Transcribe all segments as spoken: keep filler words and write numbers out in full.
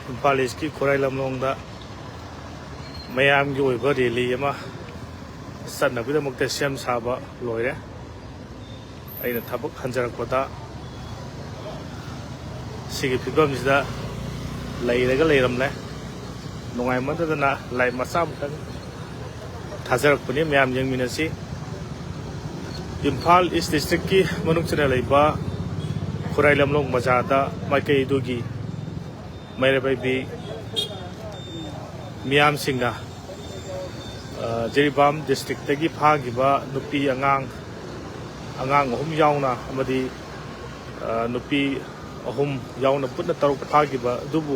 ꯏꯝꯐꯥꯜ ꯏꯁꯀꯤ ꯈꯨꯔꯥꯏ ꯂꯝꯂꯣꯡꯗ ꯃꯌꯥꯝꯒꯤ ꯑꯣꯏꯕ ꯔꯦꯂꯤ ꯑꯃ ꯆꯠꯅꯕꯒꯤꯗꯃꯛꯇ ꯁꯦꯝ ꯁꯥꯕ ꯂꯣꯏꯔꯦ꯫ ꯑꯩꯅ ꯊꯕꯛ ꯍꯟꯖꯔꯛꯄꯗ ꯁꯤꯒꯤ ꯐꯤꯕꯝꯁꯤꯗ ꯂꯩꯔꯒ ꯂꯩꯔꯝꯂꯦ꯫ ꯅꯨꯡꯉꯥꯏꯃꯟꯗꯗꯅ ꯂꯥꯏꯞ ꯃꯆꯥ ꯑꯃꯈꯛꯇꯪ ꯊꯥꯖꯔꯛꯄꯅꯤ, ꯃꯌꯥꯝ ꯌꯦꯡꯃꯤꯟꯅꯁꯤ꯫ ꯏꯝꯐꯥꯜ ꯏꯁ ꯗꯤꯁꯇ꯭ꯔꯤꯛꯀꯤ ꯃꯅꯨꯡ ꯆꯟꯅ ꯂꯩꯕ ꯈꯨꯔꯥꯏ ꯂꯝꯂꯣꯡ ꯕꯖꯥꯔꯗ ꯃꯥꯏꯀꯩ ꯑꯗꯨꯒꯤ ꯃꯩꯔꯥ ꯄꯥꯏꯕꯤ ꯃꯤꯌꯥꯝꯁꯤꯡꯅ, ꯑ, ꯖꯤꯔꯤꯕꯥꯝ ꯗꯤꯁꯇ꯭ꯔꯤꯛꯇꯒꯤ ꯐꯥꯈꯤꯕ ꯅꯨꯄꯤ ꯑꯉꯥꯡ, ꯑꯉꯥꯡ ꯑꯍꯨꯝ ꯌꯥꯎꯅ ꯑꯃꯗꯤ, ꯑ, ꯅꯨꯄꯤ ꯑꯍꯨꯝ ꯌꯥꯎꯅ ꯄꯨꯟꯅ ꯇꯔꯨꯛ ꯐꯥꯈꯤꯕ ꯑꯗꯨꯕꯨ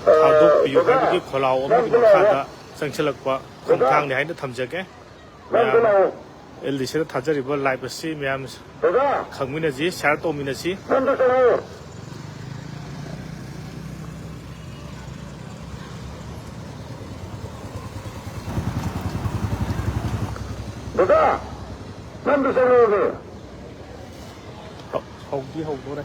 ꯊꯥꯗꯣꯛꯄꯤꯌꯨ ꯍꯥꯏꯕꯒꯤ ꯈꯣꯜꯂꯥꯎ ꯑꯃꯒꯤ ꯃꯈꯥꯗ ꯆꯪꯁꯤꯜꯂꯛꯄ ꯈꯣꯡꯊꯥꯡꯅꯤ ꯍꯥꯏꯅ ꯊꯝꯖꯒꯦ꯫ ꯃꯌꯥꯝ ꯑꯦꯜ ꯗꯤ ꯁꯤꯗ ꯊꯥꯖꯔꯤꯕ ꯂꯥꯏꯞ ꯑꯁꯤ ꯃꯌꯥꯝ ꯈꯪꯃꯤꯟꯅꯁꯤ, ꯁꯤꯌꯥꯔ ꯇꯧꯃꯤꯟꯅꯁꯤ꯫ ꯗꯗꯥ, ꯅꯪꯗꯨ ꯆꯪꯉꯛꯑꯣꯅꯦ꯫ ꯍꯧ-, ꯍꯧꯗꯤ ꯍꯧꯗꯣꯔꯦ꯫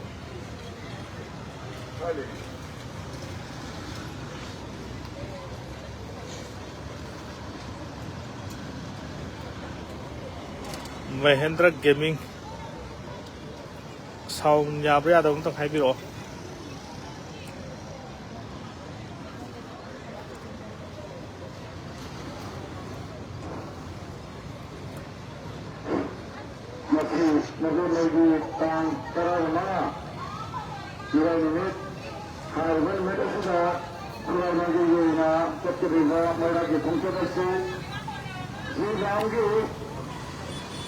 ꯃꯍꯦꯟꯗ꯭ꯔ ꯒꯦꯃꯤꯡ꯫ ꯁꯥꯎꯟ ꯌꯥꯕ꯭ꯔꯥ ꯌꯥꯗꯕ꯭ꯔꯥ ꯑꯝꯇꯪ ꯍꯥꯏꯕꯤꯔꯛꯑꯣ꯫ ꯃꯁꯤ ꯅꯕꯦꯝꯕꯔꯒꯤ ꯇꯥꯡ ꯇꯔꯥꯃꯉꯥ, ꯏꯔꯥꯏ ꯅꯨꯃꯤꯠ꯫ ꯍꯥꯏꯔꯤꯕ ꯅꯨꯃꯤꯠ ꯑꯁꯤꯗ ꯈꯨꯔꯥꯏ ꯃꯥꯏꯀꯩꯒꯤ ꯑꯣꯏꯅ ꯆꯠꯀꯗꯧꯔꯤꯕ ꯃꯩꯔꯥꯒꯤ ꯈꯣꯡꯆꯠ ꯑꯁꯤ ꯖꯤꯔꯤꯕꯥꯝꯒꯤ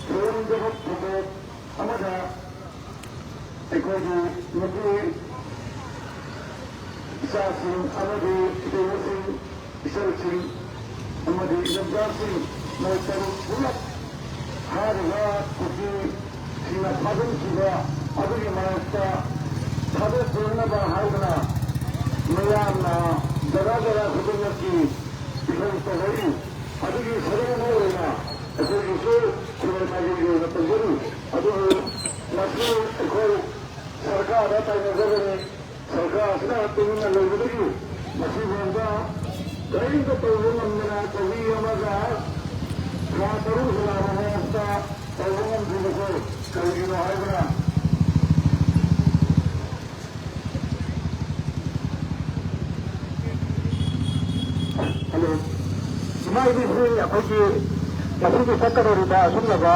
ꯈꯨꯔꯨꯝꯖꯕ ꯊꯧꯗꯣꯛ ꯑꯃꯗ ꯑꯩꯈꯣꯏꯒꯤ ꯅꯨꯄꯤ ꯏꯆꯥꯁꯤꯡ ꯑꯃꯗꯤ ꯏꯇꯩꯃꯁꯤꯡ, ꯏꯆꯜꯁꯤꯡ ꯑꯃꯗꯤ ꯏꯆꯥꯁꯤꯡ ꯃꯣꯏ ꯇꯔꯨꯛ ꯄꯨꯂꯞ ꯍꯥꯏꯔꯤꯕ ꯀꯨꯀꯤꯁꯤꯡꯅ ꯐꯥꯖꯤꯟꯈꯤꯕ ꯑꯗꯨꯒꯤ ꯃꯔꯛꯇ ꯊꯥꯗꯣꯛꯄꯤꯅꯕ ꯍꯥꯏꯗꯨꯅ ꯃꯌꯥꯝꯅ ꯖꯒꯥ ꯖꯒꯥ ꯈꯨꯗꯤꯡꯃꯛꯀꯤ ꯏꯁꯩ ꯇꯧꯅꯔꯤ꯫ ꯑꯗꯨꯒꯤ ꯁꯔꯨꯛ ꯑꯃ ꯑꯣꯏꯅ ꯑꯩꯈꯣꯏꯒꯤꯁꯨ ꯈꯨꯔꯥꯏ ꯃꯥꯏꯀꯩꯒꯤ ꯑꯣꯏꯅ ꯇꯧꯖꯔꯤ꯫ ꯑꯗꯨꯕꯨ ꯃꯁꯤ ꯑꯩꯈꯣꯏ ꯁꯔꯀꯥꯔꯗ ꯇꯥꯏꯅꯖꯕꯅꯤ꯫ ꯁꯔꯀꯥꯔ ꯑꯁꯤꯅ ꯇꯨꯃꯤꯟꯅ ꯂꯩꯕꯗꯒꯤ ꯉꯁꯤ ꯐꯥꯎꯕ ꯀꯔꯤꯝꯇ ꯇꯧꯕ ꯉꯝꯗꯅ ꯆꯍꯤ ꯑꯃꯒ ꯊꯥ ꯇꯔꯨꯛ ꯍꯦꯜꯂꯛꯑꯕ ꯃꯔꯛꯇ ꯇꯧꯕ ꯉꯝꯗ꯭ꯔꯤꯕꯁꯦ ꯀꯔꯤꯒꯤꯅꯣ ꯍꯥꯏꯕꯅ ꯍꯜꯂꯣ꯫ ꯏꯃꯥ ꯏꯕꯦꯟꯁꯤꯡ, ꯑꯩꯈꯣꯏꯒꯤ ꯉꯁꯤꯒꯤ ꯆꯠꯀꯗꯧꯔꯤꯕ ꯑꯁꯨꯝꯂꯕ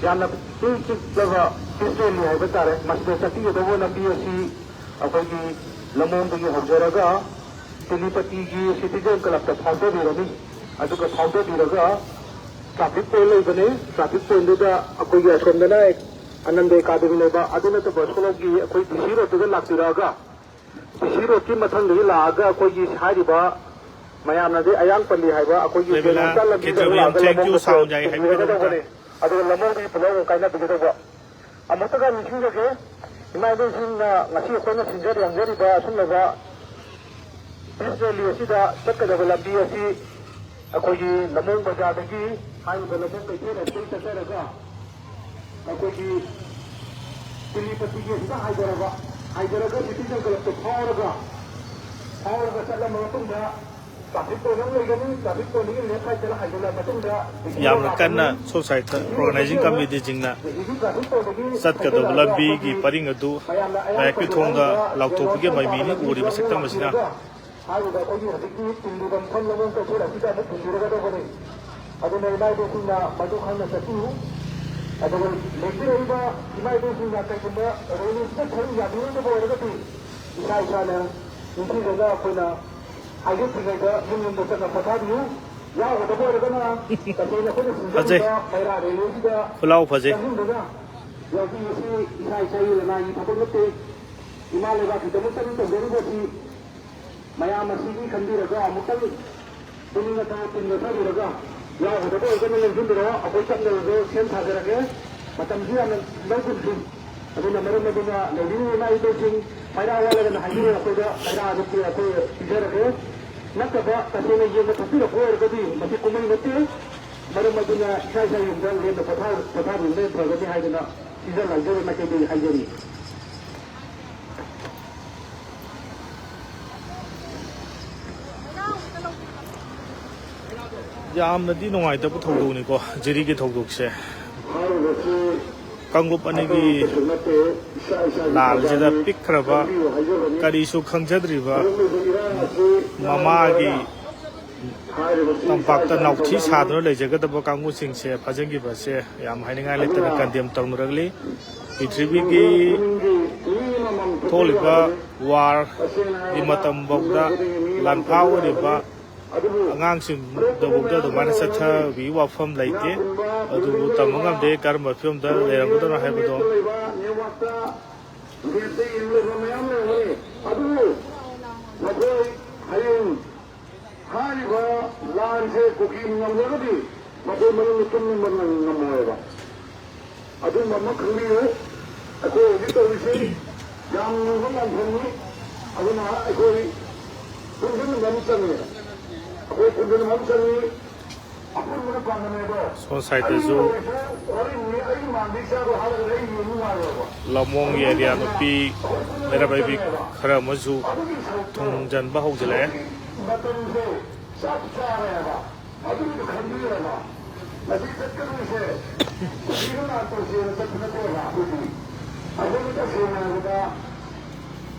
ꯌꯥꯝꯅ ꯏꯪ ꯆꯤꯛꯂꯕ ꯐꯦꯁꯇꯤꯚꯦꯜꯅꯤ ꯍꯥꯏꯕ ꯇꯥꯔꯦ꯫ ꯃꯁꯤꯗ ꯆꯠꯄꯤꯒꯗꯧꯕ ꯂꯝꯕꯤ ꯑꯁꯤ ꯑꯩꯈꯣꯏꯒꯤ ꯂꯝꯂꯣꯡꯗꯒꯤ ꯍꯧꯖꯔꯒ ꯇꯤꯂꯤꯄꯇꯤꯒꯤ ꯁꯤꯇꯤꯖꯦꯟ ꯀ꯭ꯂꯕꯇ ꯐꯥꯎꯗꯕꯤꯔꯅꯤ꯫ ꯑꯗꯨꯒ ꯐꯥꯎꯗꯕꯤꯔꯒ ꯇ꯭ꯔꯥꯐꯤꯛ ꯄꯣꯏꯟ ꯂꯩꯕꯅꯤ꯫ ꯇ꯭ꯔꯥꯐꯤꯛ ꯄꯣꯏꯟꯗꯨꯗ ꯑꯩꯈꯣꯏꯒꯤ ꯑꯁꯣꯝꯗꯅ ꯑꯅꯟꯗ ꯑꯦꯀꯥꯗꯃꯤ ꯂꯩꯕ, ꯑꯗꯨ ꯅꯠꯇꯕ ꯁꯣꯝꯒꯤ ꯑꯩꯈꯣꯏ ꯗꯤ ꯁꯤ ꯔꯣꯗꯇꯨꯗ ꯂꯥꯛꯄꯤꯔꯛꯑꯒ ꯗꯤ ꯁꯤ ꯔꯣꯗꯀꯤ ꯃꯊꯪꯗꯒꯤ ꯂꯥꯛꯑꯒ ꯑꯩꯈꯣꯏꯒꯤ ꯍꯥꯏꯔꯤꯕ ꯃꯌꯥꯝꯅꯗꯤ ꯑꯌꯥꯡ ꯄꯜꯂꯤ ꯍꯥꯏꯕ ꯑꯩꯈꯣꯏꯒꯤ ꯔꯦꯕꯤꯅꯥ, ꯀꯦꯅꯣꯁꯇ ꯂꯝꯕꯤꯗ ꯀꯦꯇ꯭ꯔꯤꯌꯝ, ꯂꯥꯛꯑꯒ thank you, ꯂꯃꯣꯡꯗ sound ꯌꯥꯏ ꯍꯥꯏꯕꯤꯕꯒꯤꯗꯃꯛꯇ꯫ ꯇꯤꯟꯕꯤꯔꯒꯗꯧꯕꯅꯤ꯫ ꯑꯗꯨꯒ ꯂꯃꯣꯡꯗꯒꯤ ꯄꯨꯂꯞ ꯑꯃꯨꯛ ꯀꯥꯏꯅꯕꯤꯒꯗꯧꯕ꯫ ꯑꯃꯨꯛꯇꯒ ꯅꯤꯡꯁꯤꯡꯖꯒꯦ, ꯏꯃꯥ ꯏꯕꯦꯟꯁꯤꯡꯅ ꯉꯁꯤ ꯑꯩꯈꯣꯏꯅ ꯁꯤꯟꯖ ꯂꯥꯡꯖꯔꯤꯕ ꯑꯁꯨꯝꯂꯕ ꯄꯤꯁ ꯔꯦꯂꯤ ꯑꯁꯤꯗ ꯆꯠꯀꯗꯕ ꯂꯝꯕꯤ ꯑꯁꯤ ꯑꯩꯈꯣꯏꯒꯤ ꯂꯃꯣꯡ ꯕꯖꯥꯔꯗꯒꯤ ꯍꯥꯏꯔꯤꯕ ꯂꯃꯣꯡ ꯀꯩꯊꯦꯜ ꯑꯁꯤꯗꯒꯤ ꯆꯠꯆꯔꯒ ꯑꯩꯈꯣꯏꯒꯤ ꯇꯤꯂꯤꯄꯇꯤꯒꯤ ꯑꯁꯤꯗ ꯍꯥꯏꯊꯔꯕ, ꯍꯥꯏꯊꯔꯒ ꯁꯤꯇꯤ ꯖꯪꯒꯜ ꯑꯞꯇ ꯐꯥꯎꯔꯒ, ꯐꯥꯎꯔꯒ ꯆꯠꯂꯕ ꯃꯇꯨꯡꯗ ꯇ꯭ꯔꯥꯐꯤꯛ ꯄꯣꯏꯟ ꯑꯃ ꯂꯩꯒꯅꯤ꯫ ꯇ꯭ꯔꯥꯐꯤꯛ ꯄꯣꯏꯟꯗꯒꯤ ꯂꯦꯐ ꯁꯥꯏꯗꯇ ꯍꯥꯏꯖꯤꯜꯂ ꯃꯇꯨꯡꯗ ꯌꯥꯝꯅ ꯀꯟꯅ ꯁꯣꯁꯥꯏꯇꯤ ꯑꯣꯔꯒꯅꯥꯏꯖꯤꯡ ꯀꯃꯤꯇꯤꯁꯤꯡꯅ ꯍꯧꯖꯤꯛꯀꯤ ꯇ꯭ꯔꯥꯐꯤꯛ ꯄꯣꯏꯟꯗꯒꯤ ꯆꯠꯀꯗꯧꯕ ꯍꯥꯏꯖꯤꯜꯂꯛꯑꯒ ꯂꯝꯕꯤꯒꯤ ꯑꯩꯈꯣꯏꯒꯤ ꯄꯔꯤꯡ ꯑꯗꯨ ꯃꯌꯥꯝꯅ ꯑꯌꯥꯝꯕ ꯃꯥꯌꯣꯛꯀꯤ ꯊꯣꯡꯗ ꯄꯟꯖꯥꯅꯤꯗ ꯂꯥꯎꯊꯣꯛꯄꯒꯤ ꯌꯦꯡꯉꯣ ꯃꯃꯤꯅꯤ ꯍꯥꯏꯔꯤꯕ ꯎꯔꯤꯕ ꯁꯛꯇꯝ ꯑꯁꯤꯅ꯫ ꯍꯥꯏꯔꯤꯕ ꯑꯩꯈꯣꯏꯒꯤ ꯍꯧꯖꯤꯛꯀꯤ ꯇꯤꯟꯕꯤꯐꯝ ꯂꯝꯂꯣꯡ ꯀꯩꯊꯦꯜ ꯑꯁꯤꯗ ꯑꯃꯨꯛ ꯄꯨꯁꯤꯜꯂꯒꯗꯧꯕꯅꯤ꯫ ꯑꯗꯨꯅ ꯏꯃꯥ ꯏꯕꯦꯟꯁꯤꯡꯅ ꯃꯗꯨ ꯈꯪꯅ ꯆꯠꯄꯤꯌꯨ꯫ ꯑꯗꯨꯒ ꯂꯦꯡꯕꯤꯔꯛꯏꯕ ꯏꯃꯥ ꯏꯕꯦꯟꯁꯤꯡꯅ ꯀꯩꯒꯨꯝꯕ ꯔꯦꯂꯤꯁꯤꯗ ꯁꯔꯨꯛ ꯌꯥꯕꯤꯔꯣꯏꯗꯕ ꯑꯣꯏꯔꯒꯗꯤ ꯏꯁꯥ ꯏꯁꯥꯅ ꯅꯤꯡꯊꯤꯖꯅ ꯑꯩꯈꯣꯏꯅ ꯍꯥꯏꯗꯣꯛꯇ꯭ꯔꯤꯉꯩꯗ ꯌꯨꯝ ꯌꯨꯝꯗ ꯆꯠꯅ ꯄꯣꯊꯥꯕꯤꯌꯨ꯫ ꯌꯥꯎꯒꯗꯕ ꯑꯣꯏꯔꯒꯅ ꯇꯁꯦꯡꯅ ꯑꯩꯈꯣꯏꯅ ꯐꯖꯩ꯫ ꯁꯤꯟꯖꯔꯤꯕ ꯃꯩꯔꯥ ꯔꯦꯂꯤꯁꯤꯗ ꯈꯨꯂꯥꯎ ꯐꯖꯩ꯫ ꯆꯪꯁꯤꯟꯗꯨꯅ ꯌꯥꯎꯕꯤꯕꯁꯤ ꯏꯁꯥ ꯏꯁꯥꯒꯤ ꯂꯅꯥꯏꯒꯤ ꯊꯕꯛ ꯅꯠꯇꯦ꯫ ꯏꯃꯥ ꯂꯩꯕꯥꯛꯀꯤꯗꯃꯛꯇꯅꯤ ꯇꯧꯖꯔꯤꯕꯁꯤ꯫ ꯃꯌꯥꯝ ꯑꯁꯤꯒꯤ ꯈꯟꯕꯤꯔꯒ ꯑꯃꯨꯛꯇꯪ ꯄꯨꯛꯅꯤꯡ ꯑꯊꯥ ꯇꯤꯟꯕ ꯊꯥꯕꯤꯔꯒ ꯌꯥꯎꯒꯗꯕ ꯑꯣꯏꯔꯒꯅ ꯂꯦꯡꯁꯤꯟꯕꯤꯔꯛꯑꯣ꯫ ꯑꯩꯈꯣꯏ ꯆꯠꯅꯕꯁꯨ ꯁꯦꯝ ꯁꯥꯖꯔꯒꯦ꯫ ꯃꯇꯝꯁꯨ ꯌꯥꯝꯅ ꯂꯧꯒꯨꯝꯁꯤ꯫ ꯑꯗꯨꯅ ꯃꯔꯝ ꯑꯗꯨꯅ ꯂꯩꯕꯤꯔꯤꯕ ꯏꯃꯥ ꯏꯕꯦꯜꯁꯤꯡ ꯄꯥꯏꯔꯥ ꯋꯥꯠꯂꯒꯅ ꯍꯥꯏꯕꯤꯔꯛꯑꯣ, ꯑꯩꯈꯣꯏꯗ ꯄꯥꯏꯔꯥ ꯑꯗꯨꯝ ꯑꯩꯈꯣꯏ ꯄꯤꯖꯔꯒꯦ꯫ ꯅꯠꯇꯕ ꯇꯁꯦꯡꯅ ꯌꯦꯡꯕ ꯊꯣꯛꯄꯤꯔꯛꯄ ꯑꯣꯏꯔꯒꯗꯤ ꯃꯁꯤ ꯀꯨꯝꯍꯩ ꯅꯠꯇꯦ꯫ ꯃꯔꯝ ꯑꯗꯨꯅ ꯏꯁꯥ ꯏꯁꯥ ꯌꯨꯝꯗ ꯂꯦꯝꯅ ꯄꯣꯊꯥ-, ꯄꯣꯊꯥꯕꯤꯕꯅ ꯐꯒꯅꯤ ꯍꯥꯏꯗꯅ ꯁꯤꯖ ꯂꯥꯏꯖꯕ ꯃꯥꯏꯀꯩꯗꯒꯤ ꯍꯥꯏꯖꯔꯤ꯫ ꯌꯥꯝꯅꯗꯤ ꯅꯨꯡꯉꯥꯏꯇꯕ ꯊꯧꯗꯣꯛꯅꯤꯀꯣ, ꯖꯤꯔꯤꯒꯤ ꯊꯧꯗꯣꯛꯁꯦ꯫ ꯀꯥꯡꯂꯨꯞ ꯑꯅꯤꯒꯤ ꯂꯥꯜꯁꯤꯗ ꯄꯤꯛꯈ꯭ꯔꯕ, ꯀꯔꯤꯁꯨ ꯈꯪꯖꯗ꯭ꯔꯤꯕ ꯃꯃꯥꯒꯤ ꯇꯝꯄꯥꯛꯇ ꯅꯥꯎꯊꯤ ꯁꯥꯗꯨꯅ ꯂꯩꯖꯒꯗꯕ ꯀꯥꯡꯕꯨꯁꯤꯡꯁꯦ ꯐꯥꯖꯤꯟꯈꯤꯕꯁꯦ ꯌꯥꯝ ꯍꯥꯏꯅꯤꯡꯉꯥꯏ ꯂꯩꯇꯅ ꯀꯟꯗꯦꯝ ꯇꯧꯅꯔꯛꯂꯤ꯫ ꯄ꯭ꯔꯤꯊꯤꯕꯤꯒꯤ ꯊꯣꯛꯂꯤꯕ ꯋꯥꯔꯒꯤ ꯃꯇꯝꯐꯥꯎꯗ ꯂꯥꯟꯐꯥ ꯑꯣꯏꯔꯤꯕ ꯑꯉꯥꯡꯁꯤꯡꯗꯐꯥꯎꯗ ꯑꯗꯨꯃꯥꯏꯅ ꯆꯠꯊꯕꯒꯤ ꯋꯥꯐꯝ ꯂꯩꯇꯦ꯫ ꯑꯗꯨꯕꯨ ꯇꯝꯕ ꯉꯝꯗꯦ ꯀꯔꯝꯕ ꯐꯤꯕꯝꯗ ꯂꯩꯔꯝꯒꯗꯧꯅꯣ ꯍꯥꯏꯕꯗꯣ꯫ ꯑꯗꯨꯕꯨ ꯃꯈꯣꯏ ꯍꯌꯦꯡ ꯍꯥꯏꯔꯤꯕ ꯂꯥꯟꯁꯦ ꯀꯨꯀꯤ ꯉꯝꯂꯒꯗꯤ ꯃꯈꯣꯏ ꯃꯅꯨꯡꯗ ꯇꯨꯝꯕ ꯉꯝꯃꯣꯏꯕ꯫ ꯑꯗꯨꯝꯕ ꯑꯃ ꯈꯪꯕꯤꯌꯨ꯫ ꯑꯩꯈꯣꯏ ꯍꯧꯖꯤꯛ ꯇꯧꯔꯤꯁꯤ ꯌꯥꯝ ꯂꯨꯕ ꯂꯥꯟꯐꯝꯅꯤ꯫ ꯑꯗꯨꯅ ꯑꯩꯈꯣꯏ ꯄꯨꯟꯁꯤꯟꯕ ꯑꯃ ꯆꯪꯉꯦ꯫ ꯑꯩꯈꯣꯏ ꯄꯨꯟꯁꯤꯟꯕ ꯑꯃ ꯆꯪꯉꯤ꯫ ꯑꯄꯨꯟꯕꯅ ꯄꯥꯟꯗꯝꯅꯦꯕ꯫ ꯁꯣꯝ ꯁꯥꯏꯠꯇꯁꯨ ꯑꯩ ꯑꯣꯏꯔꯁꯨ ꯋꯥꯔꯤꯅꯤ, ꯑꯩ ꯃꯥꯟꯕꯤ ꯆꯥꯕ ꯍꯥꯏꯔꯒ ꯑꯩ ꯌꯦꯡꯕ ꯅꯨꯡꯉꯥꯏꯔꯣꯏꯕ꯫ ꯂꯝꯂꯣꯡꯒꯤ ꯑꯦꯔꯤꯌꯥ ꯅꯨꯄꯤ ꯃꯤꯔꯥꯕꯥꯏꯕꯤ ꯈꯔ ꯑꯃꯁꯨ ꯊꯨꯡꯖꯟꯕ ꯍꯧꯖꯤꯜꯂꯛꯑꯦ꯫ ꯃꯇꯝꯁꯦ ꯆꯞ ꯆꯥꯔꯦꯕ꯫ ꯑꯗꯨꯒꯤꯗꯣ ꯈꯟꯕꯤꯔꯕ? ꯉꯁꯤ ꯆꯠꯀꯗꯣꯏꯁꯦ ꯀꯨꯀꯤꯅ ꯂꯥꯟ ꯇꯧꯁꯦꯅ ꯆꯠꯄ ꯅꯠꯇꯦꯕ ꯑꯩꯈꯣꯏꯗꯤ꯫ ꯑꯩꯈꯣꯏꯅ ꯇꯁꯦꯡꯅ ꯍꯥꯏꯔꯕꯗ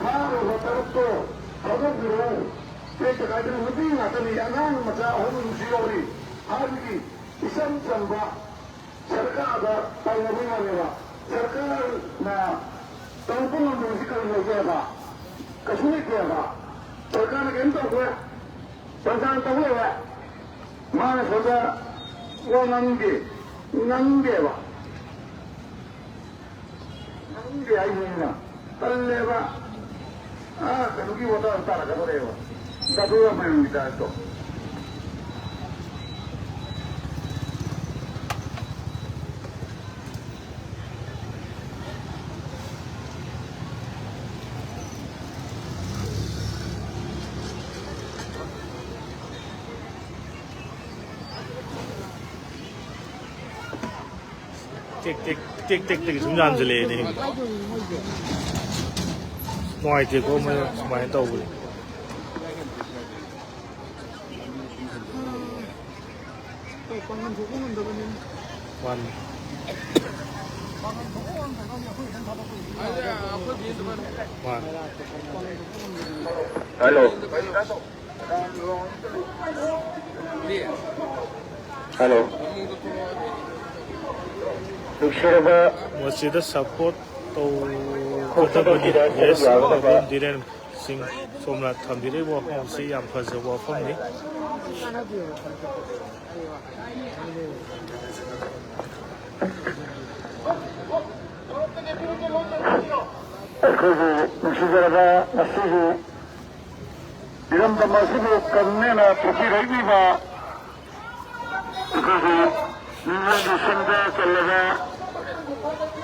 ꯐꯥꯔꯨꯕ ꯇꯔꯨꯛꯇꯣ ꯊꯥꯗꯣꯛꯄꯤꯔꯛꯎ꯫ ꯇꯦꯛꯇ ꯀꯥꯏꯗꯅ ꯅꯨꯄꯤ ꯉꯥꯛꯇꯅꯤ, ꯑꯉꯥꯡ ꯃꯆꯥ ꯑꯍꯨꯝ ꯑꯃꯁꯨ ꯌꯥꯎꯔꯤ꯫ ꯍꯥꯏꯕꯗꯤ ꯏꯆꯝ ꯆꯝꯕ ꯁꯔꯀꯥꯔꯗ ꯇꯥꯏꯅꯕ ꯌꯥꯔꯦꯕ꯫ ꯁꯔꯀꯥꯔꯅ ꯇꯧꯕ ꯉꯝꯗꯕꯁꯤ ꯀꯔꯤ ꯂꯩꯒꯦꯕ? ꯀꯩꯁꯨ ꯂꯩꯇꯦꯕ꯫ ꯁꯔꯀꯥꯔꯅ ꯀꯔꯤꯝ ꯇꯧꯗꯦ꯫ ꯄꯟꯆꯥꯌꯠ ꯇꯧ ꯂꯩꯔꯦ꯫ ꯃꯥꯅ ꯁꯣꯝꯗ ꯋꯥ ꯉꯥꯡꯅꯤꯡꯗꯦ, ꯉꯥꯡꯅꯤꯡꯗꯦꯕ꯫ ꯉꯥꯡꯅꯤꯡꯗꯦ ꯍꯥꯏꯕꯅꯤꯅ ꯇꯜꯂꯦꯕ꯫ ꯑꯥ, ꯀꯩꯅꯣꯒꯤ ꯋꯥꯇꯥ ꯇꯥꯔꯛꯀꯗꯧꯔꯦꯕ꯫ ꯗꯥ ꯕꯤꯔꯥꯃꯥꯏꯔꯣꯒꯤ ꯇꯥꯏꯞꯇꯣ꯫ ꯇꯦꯛ ꯇꯦꯛ ꯇꯦꯛ ꯇꯦꯛ ꯁꯨꯝ ꯌꯥꯟꯁꯤꯜꯂꯛꯑꯦꯅꯦ꯫ ꯅꯨꯡꯉꯥꯏꯇꯦꯀꯣ ꯃꯣꯏ ꯁꯨꯃꯥꯏꯅ ꯇꯧꯕꯁꯦ꯫ ꯃꯥꯅꯤ꯫ ꯃꯥꯅꯤ꯫ ꯍꯜꯂꯣ꯫ ꯍꯜꯂꯣ꯫ ꯅꯨꯡꯁꯤꯔꯕ ꯃꯁꯤꯗ ꯁꯞꯄꯣꯔꯠ ꯇꯧꯒꯗꯕꯅꯤ꯫ ꯌꯦꯁ, ꯑꯗꯨꯝ ꯙꯤꯔꯦꯟ ꯁꯤꯡ ꯁꯣꯝꯅ ꯊꯝꯕꯤꯔꯤꯕ ꯋꯥꯐꯝ ꯑꯁꯤ ꯌꯥꯝ ꯐꯖꯕ ꯋꯥꯐꯝꯅꯤ꯫ ꯑꯩꯈꯣꯏꯒꯤ ꯅꯨꯡꯁꯤꯖꯔꯕ ꯉꯁꯤꯒꯤ ꯏꯔꯝꯗꯝ ꯑꯁꯤꯕꯨ ꯀꯪꯅꯦꯅ ꯄꯨꯕꯤꯔꯛꯂꯤꯕ ꯑꯩꯈꯣꯏꯒꯤ ꯃꯤꯑꯣꯏꯒꯤ ꯁꯪꯗ ꯆꯜꯂꯕ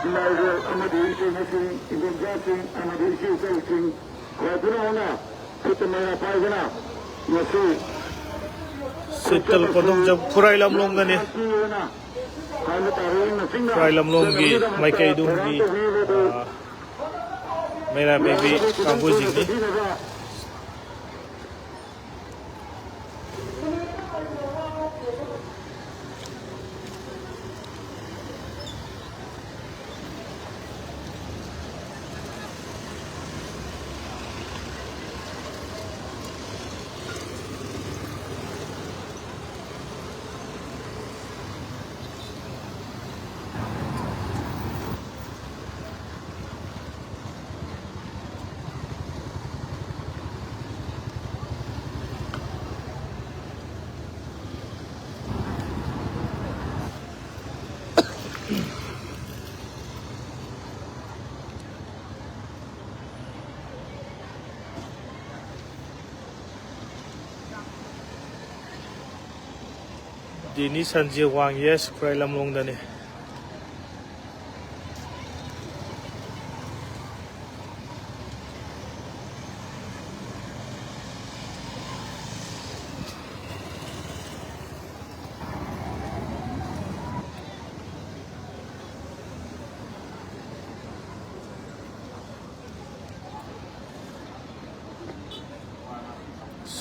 ꯏꯃꯥ ꯏꯕꯦꯜ ꯑꯃꯗꯤ ꯏꯇꯩꯃꯁꯤꯡ, ꯏꯟꯗꯣꯝꯆꯥꯁꯤꯡ ꯑꯃꯗꯤ ꯏꯆꯦ ꯏꯆꯜꯁꯤꯡ ꯈ꯭ꯋꯥꯏꯗꯨꯅ ꯍꯧꯅ ꯈꯨꯠꯇ ꯃꯩꯔꯥ ꯄꯥꯏꯗꯨꯅ ꯉꯁꯤ ꯁꯤꯠꯇꯜ ꯀꯣꯗꯨꯝꯖꯝ ꯈꯨꯔꯥꯏ ꯂꯝꯂꯣꯡꯗꯅꯤ꯫ ꯍꯥꯏꯕ ꯇꯥꯔꯦ, ꯏꯪꯅ ꯆꯤꯛꯅ ꯈꯨꯔꯥꯏ ꯂꯝꯂꯣꯡꯒꯤ ꯆꯠꯅꯕꯒꯤꯗꯃꯛꯇ ꯃꯥꯏꯀꯩ ꯑꯗꯨꯝꯒꯤ, ꯊꯧꯔꯥꯡ ꯇꯧꯕꯤꯔꯤꯕ ꯑꯗꯨ ꯑ, ꯃꯩꯔꯥ ꯄꯥꯏꯕꯤ ꯀꯥꯡꯕꯨꯁꯤꯡꯅꯤ꯫ ꯗꯦꯅꯤꯁ ꯁꯟꯖꯦ ꯋꯥꯡ, ꯌꯦꯁ, ꯈꯨꯔꯥꯏ ꯂꯝꯂꯣꯡꯗꯅꯤ꯫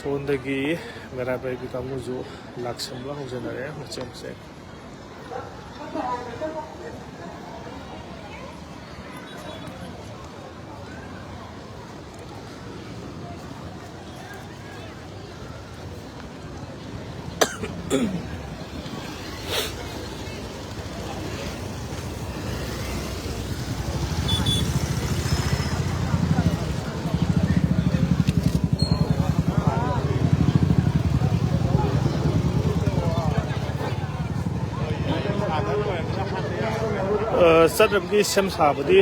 ꯐꯣꯟꯗꯒꯤ ꯃꯩꯔꯥ ꯄꯥꯏꯕꯤ ꯀꯥꯡꯕꯨꯁꯨ ꯂꯥꯛꯁꯟꯕ ꯍꯧꯖꯅꯔꯦ, ꯃꯆꯦꯠ ꯃꯆꯦꯠ꯫ ꯑ, ꯆꯠꯅꯕꯒꯤ ꯁꯦꯝ ꯁꯥꯕꯗꯤ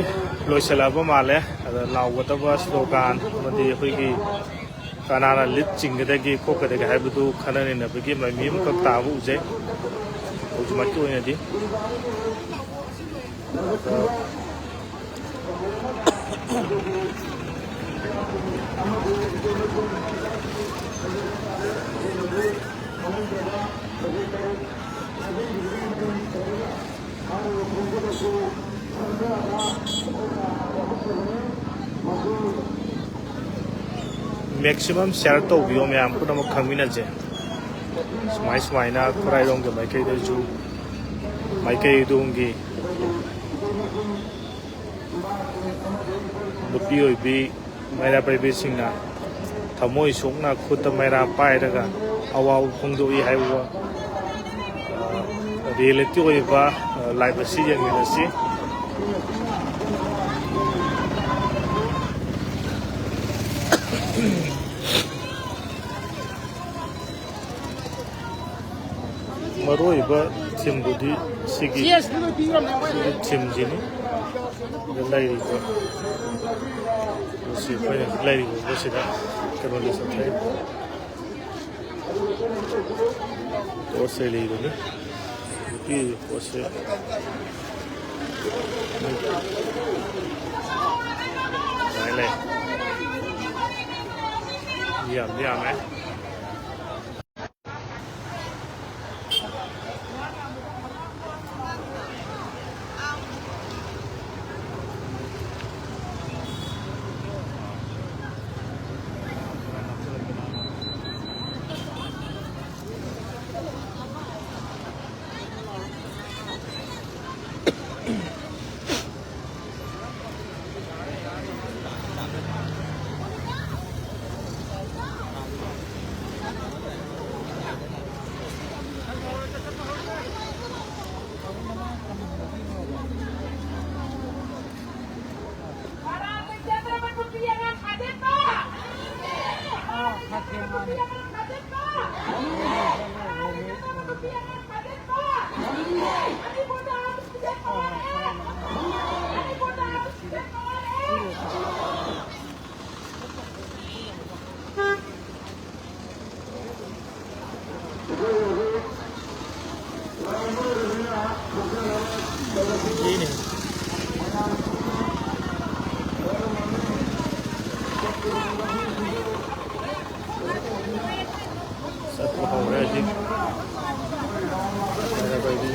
ꯂꯣꯏꯁꯤꯜꯂꯛꯑꯕ ꯃꯥꯜꯂꯦ꯫ ꯑꯗ ꯂꯥꯎꯒꯗꯕ ꯁ꯭ꯂꯣꯒꯥꯟ ꯑꯃꯗꯤ ꯑꯩꯈꯣꯏꯒꯤ ꯀꯅꯥꯅ ꯂꯤꯠ ꯆꯤꯡꯒꯗꯒꯦ ꯈꯣꯠꯀꯗꯒꯦ ꯍꯥꯏꯕꯗꯨ ꯈꯟꯅ ꯅꯩꯅꯕꯒꯤ ꯃꯃꯤ ꯑꯃꯈꯛ ꯇꯥꯕ ꯎꯖꯩ ꯍꯧꯖꯤꯛꯃꯛꯀꯤ ꯑꯣꯏꯅꯗꯤ꯫ Maximum share ꯇꯧꯕꯤꯌꯣ ꯃꯌꯥꯝ ꯄꯨꯝꯅꯃꯛ ꯈꯪꯃꯤꯟꯅꯁꯦ꯫ ꯁꯨꯃꯥꯏ ꯁꯨꯃꯥꯏꯅ ꯈꯨꯔꯥꯏꯔꯣꯝꯒꯤ ꯃꯥꯏꯀꯩꯗꯁꯨ, ꯃꯥꯏꯀꯩ ꯑꯗꯣꯝꯒꯤ ꯅꯨꯄꯤ ꯑꯣꯏꯕꯤ ꯃꯩꯔꯥ ꯄꯥꯏꯕꯤꯁꯤꯡꯅ ꯊꯃꯣꯏ ꯁꯣꯛꯅ ꯈꯨꯠꯇ ꯃꯩꯔꯥ ꯄꯥꯏꯔꯒ ꯑꯋꯥꯕ ꯐꯣꯡꯗꯣꯛꯏ ꯍꯥꯏꯕ, ꯑ, ꯔꯤꯌꯦꯂꯤꯇꯤ ꯑꯣꯏꯕ, ꯑ, ꯂꯥꯏꯞ ꯑꯁꯤ ꯌꯦꯡꯃꯤꯟꯅꯁꯤ꯫ ꯃꯔꯨꯑꯣꯏꯕ ꯊꯤꯝꯕꯨꯗꯤ ꯁꯤꯒꯤ, ꯁꯤꯒꯤ ꯊꯤꯝꯁꯤꯅꯤ꯫ ꯁꯤꯗ ꯂꯩꯔꯤꯕ, ꯃꯁꯤ ꯑꯩꯈꯣꯏꯅ ꯂꯩꯔꯤꯕ ꯁꯤꯗ ꯀꯩꯅꯣꯗ ꯆꯠꯊꯔꯤ꯫ ꯄꯣꯠ ꯆꯩ ꯂꯩꯕꯅꯤ꯫ ꯅꯨꯄꯤ ꯄꯣꯠꯁꯦ ꯂꯩ꯫ ꯌꯥꯝꯗꯤ ꯌꯥꯝꯃꯦ꯫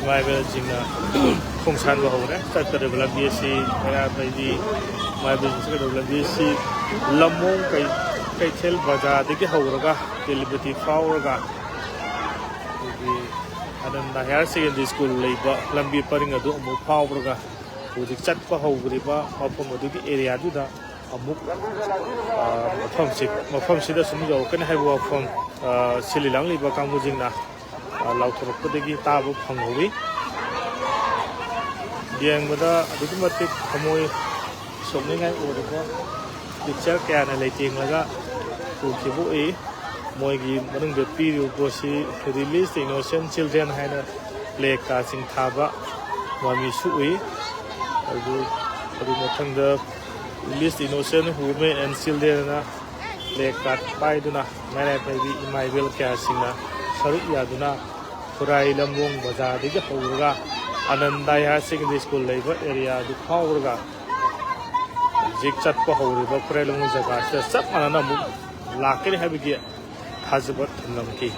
ꯃꯥꯏꯕꯦꯜꯁꯤꯡꯅ ꯈꯣꯡꯁꯥꯟꯕ ꯍꯧꯔꯦ꯫ ꯆꯠꯀꯗꯧꯔꯤꯕ ꯂꯝꯕꯤ ꯑꯁꯤ, ꯃꯩꯔꯥ ꯄꯥꯏꯕꯤ ꯃꯥꯏꯕꯦꯜꯁꯤꯡ ꯆꯠꯀꯗꯧꯔꯤꯕ ꯂꯝꯕꯤ ꯑꯁꯤ ꯂꯝꯃꯣꯡ ꯀꯩ-, ꯀꯩꯊꯦꯜ ꯕꯖꯥꯔꯗꯒꯤ ꯍꯧꯔꯒ ꯇꯦꯂꯤꯄꯇꯤ ꯐꯥꯎꯔꯒ ꯑꯩꯈꯣꯏꯒꯤ ꯑꯅꯟꯗ ꯍꯥꯌꯔ ꯁꯦꯀꯦꯟꯗꯔꯤ ꯁ꯭ꯀꯨꯜ ꯂꯩꯕ ꯂꯝꯕꯤ ꯄꯔꯤꯡ ꯑꯗꯨ ꯑꯃꯨꯛ ꯐꯥꯎꯔꯒ ꯍꯧꯖꯤꯛ ꯆꯠꯄ ꯍꯧꯈ꯭ꯔꯤꯕ ꯃꯐꯝ ꯑꯗꯨꯒꯤ ꯑꯦꯔꯤꯌꯥꯗꯨꯗ ꯑꯃꯨꯛ, ꯑ, ꯃꯐꯝꯁꯤ, ꯃꯐꯝꯁꯤꯗ ꯁꯨꯝ ꯌꯧꯔꯛꯀꯅꯤ ꯍꯥꯏꯕ ꯋꯥꯐꯝ, ꯑ, ꯁꯤꯜꯂꯤ ꯂꯥꯡꯂꯤꯕ ꯀꯥꯡꯕꯨꯁꯤꯡꯅ, ꯑ, ꯂꯥꯎꯊꯣꯔꯛꯄꯗꯒꯤ ꯇꯥꯕ ꯐꯪꯍꯧꯋꯤ꯫ ꯌꯦꯡꯕꯗ ꯑꯗꯨꯛꯀꯤ ꯃꯇꯤꯛ ꯊꯃꯣꯏ ꯁꯣꯛꯅꯤꯡꯉꯥꯏ ꯑꯣꯏꯔꯕ ꯄꯤꯛꯆꯔ ꯀꯌꯥꯅ ꯂꯩꯇꯦꯡꯂꯒ ꯎꯈꯤꯕ ꯎꯏ꯫ ꯃꯣꯏꯒꯤ ꯃꯅꯨꯡꯗ ꯄꯤꯔꯤꯕ ꯄꯣꯠꯁꯤ "Release the Innocent Children" ꯍꯥꯏꯅ ꯄ꯭ꯂꯦ ꯀꯥꯔꯠꯁꯤꯡ ꯊꯥꯕ ꯃꯃꯤꯁꯨ ꯎꯏ꯫ ꯑꯗꯨ, ꯑꯗꯨ ꯃꯊꯪꯗ "Release the Innocent Women and Children" ꯑꯅ ꯄ꯭ꯂꯦ ꯀꯥꯔꯠ ꯄꯥꯏꯗꯨꯅ ꯃꯩꯔꯥ ꯄꯥꯏꯕꯤ ꯏꯃꯥ ꯏꯕꯦꯜ ꯀꯌꯥꯁꯤꯡꯅ ꯁꯔꯨꯛ ꯌꯥꯗꯨꯅ ꯈꯨꯔꯥꯏ ꯂꯝꯂꯣꯡ ꯕꯖꯥꯔꯗꯒꯤ ꯍꯧꯔꯒ ꯑꯅꯟꯗ ꯍꯥꯌꯔ ꯁꯦꯀꯦꯟꯗꯔꯤ ꯁ꯭ꯀꯨꯜ ꯂꯩꯕ ꯑꯦꯔꯤꯌꯥꯗꯨ ꯐꯥꯎꯔꯒ ꯍꯧꯖꯤꯛ ꯆꯠꯄ ꯍꯧꯔꯤꯕ ꯈꯨꯔꯥꯏ ꯂꯝꯂꯣꯡ ꯖꯒꯥꯁꯤꯗ ꯆꯞ ꯃꯥꯟꯅꯅ ꯑꯃꯨꯛ ꯂꯥꯛꯀꯅꯤ ꯍꯥꯏꯕꯒꯤ ꯊꯥꯖꯕ ꯊꯝꯂꯝꯈꯤ꯫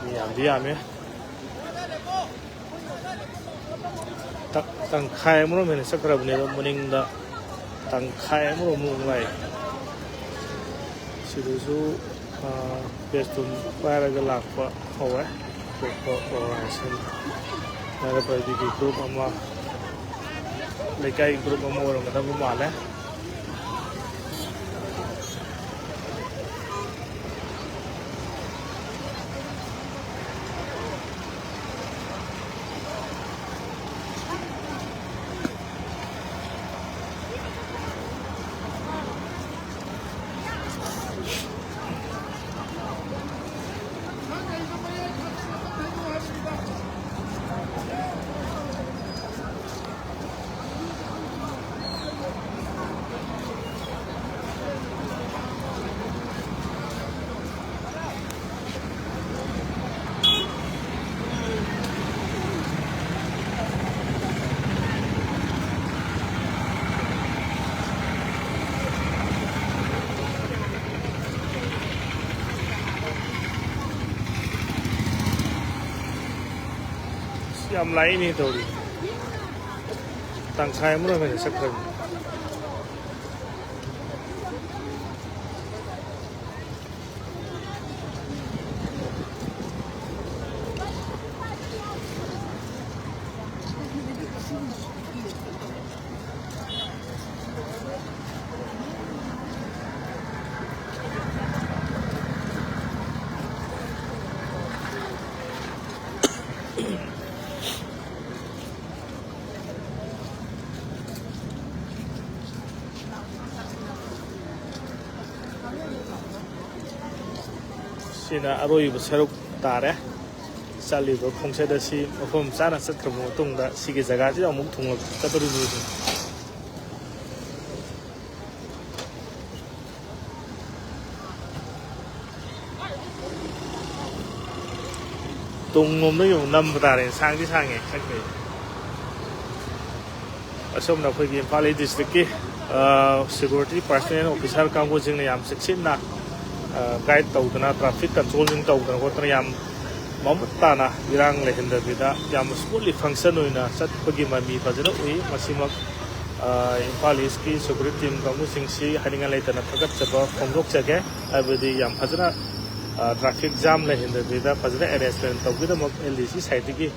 ꯃꯤ ꯌꯥꯝꯗꯤ ꯌꯥꯝꯃꯦ꯫ ꯇ-, ꯇꯪꯈꯥꯏ ꯑꯃꯔꯣꯝ ꯍꯦꯟꯅ ꯆꯠꯈ꯭ꯔꯕꯅꯦꯕ, ꯃꯅꯤꯡꯗ ꯇꯪꯈꯥꯏ ꯑꯃꯔꯣꯝꯃꯨꯛ ꯉꯥꯏ꯫ ꯁꯤꯗꯁꯨ, ꯑ, ꯄꯦꯁꯇꯨꯟ ꯄꯥꯏꯔꯒ ꯂꯥꯛꯄ ꯍꯧꯔꯦ꯫ ꯑꯇꯣꯞꯄ ꯑꯣꯔꯒꯅꯥꯏꯖꯦꯁꯟ, ꯃꯩꯔꯥ ꯄꯥꯏꯕꯤꯒꯤ ꯒ꯭ꯔꯨꯞ ꯑꯃ, ꯂꯩꯀꯥꯏ ꯒ꯭ꯔꯨꯞ ꯑꯃ ꯑꯣꯏꯔꯝꯒꯗꯕ ꯃꯥꯜꯂꯦ꯫ ꯌꯥꯝ ꯂꯥꯛꯏꯅꯦ ꯇꯧꯔꯤ꯫ ꯇꯪꯈꯥꯏ ꯑꯃꯔꯣꯝ ꯍꯦꯟꯅ ꯆꯠꯈ꯭ꯔꯕꯅꯤ꯫ ꯁꯤꯅ ꯑꯔꯣꯏꯕ ꯁꯔꯨꯛ ꯇꯥꯔꯦ꯫ ꯆꯠꯂꯤꯕ ꯈꯣꯡꯆꯠ ꯑꯁꯤ ꯃꯐꯝ ꯆꯥꯅ ꯆꯠꯈ꯭ꯔꯕ ꯃꯇꯨꯡꯗ ꯁꯤꯒꯤ ꯖꯒꯥꯁꯤꯗ ꯑꯃꯨꯛ ꯊꯨꯡꯂꯛꯀꯗꯧꯔꯤꯕꯅꯤ꯫ ꯇꯨꯡꯂꯣꯝꯗꯒꯤ ꯑꯃꯨꯛ ꯅꯝꯕ ꯇꯥꯔꯦ꯫ ꯁꯥꯡꯗꯤ ꯁꯥꯡꯉꯦ ꯆꯠꯈ꯭ꯔꯦ꯫ ꯑꯁꯣꯝꯅ ꯑꯩꯈꯣꯏꯒꯤ ꯏꯝꯐꯥꯜ ꯏꯁ ꯗꯤꯁꯇ꯭ꯔꯤꯛꯀꯤ ꯁꯦꯀ꯭ꯌꯨꯔꯤꯇꯤ ꯄꯥꯔꯁꯅꯦꯜ ꯑꯣꯐꯤꯁꯥꯔ ꯀꯥꯡꯕꯨꯁꯤꯡꯅ ꯌꯥꯝ ꯆꯦꯛꯁꯤꯟꯅ ꯒꯥꯏꯗ ꯇꯧꯗꯅ, ꯇ꯭ꯔꯥꯐꯤꯛ ꯀꯟꯇ꯭ꯔꯣꯜꯁꯤꯡ ꯇꯧꯗꯅ ꯈꯣꯠꯇꯅ ꯌꯥꯝ ꯃꯃꯨꯠ ꯇꯥꯅ, ꯏꯔꯥꯡ ꯂꯩꯍꯟꯗꯕꯤꯗ ꯌꯥꯝꯅ ꯁ꯭ꯃꯨꯠꯂꯤ ꯐꯪꯁꯟ ꯑꯣꯏꯅ ꯆꯠꯄꯒꯤ ꯃꯃꯤ ꯐꯖꯅ ꯎꯏ꯫ ꯃꯁꯤꯃꯛ ꯏꯝꯐꯥꯜ ꯏꯁꯀꯤ ꯁꯦꯀ꯭ꯌꯨꯔꯤꯇꯤ ꯇꯤꯝ ꯀꯥꯡꯕꯨꯁꯤꯡꯁꯤ ꯍꯥꯏꯅꯤꯡꯉꯥꯏ ꯂꯩꯇꯅ ꯊꯥꯒꯠꯆꯕ ꯐꯣꯡꯗꯣꯛꯆꯒꯦ꯫ ꯍꯥꯏꯕꯗꯤ ꯌꯥꯝ ꯐꯖꯅ ꯇ꯭ꯔꯥꯐꯤꯛ ꯖꯥꯝ ꯂꯩꯍꯟꯗꯕꯤꯗ ꯐꯖꯅ ꯑꯦꯔꯦꯟꯖꯃꯦꯟ ꯇꯧꯕꯒꯤꯗꯃꯛ ꯑꯦꯜ ꯗꯤ ꯁꯤ ꯁꯥꯏꯠꯇꯒꯤ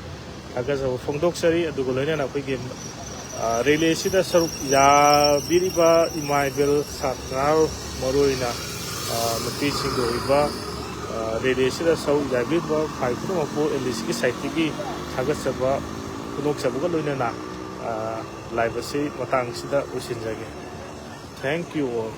ꯊꯥꯒꯠꯆꯕ ꯐꯣꯡꯗꯣꯛꯆꯔꯤ꯫ ꯑꯗꯨꯒ ꯂꯣꯏꯅꯅ ꯑꯩꯈꯣꯏꯒꯤ ꯔꯦꯂꯤꯁꯤꯗ ꯁꯔꯨꯛ ꯌꯥꯕꯤꯔꯤꯕ ꯏꯃꯥ ꯏꯕꯦꯜ ꯁꯥꯇ꯭ꯔ, ꯃꯔꯨꯑꯣꯏꯅ ꯅꯨꯄꯤꯁꯤꯡꯒꯤ ꯑꯣꯏꯕ ꯔꯦꯂꯤꯁꯤꯗ ꯁꯔꯨꯛ ꯌꯥꯕꯤꯔꯤꯕ ꯐꯥꯏ ꯄꯨꯝꯅꯃꯛꯄꯨ ꯑꯦꯜ ꯗꯤ ꯁꯤꯒꯤ ꯁꯥꯏꯠꯇꯒꯤ ꯊꯥꯒꯠꯆꯕ ꯐꯣꯡꯗꯣꯛꯆꯕꯒ ꯂꯣꯏꯅꯅ ꯂꯥꯏꯕꯁꯤ ꯃꯇꯥꯡꯁꯤꯗ ꯂꯣꯏꯁꯤꯟꯖꯒꯦ꯫ Thank you all.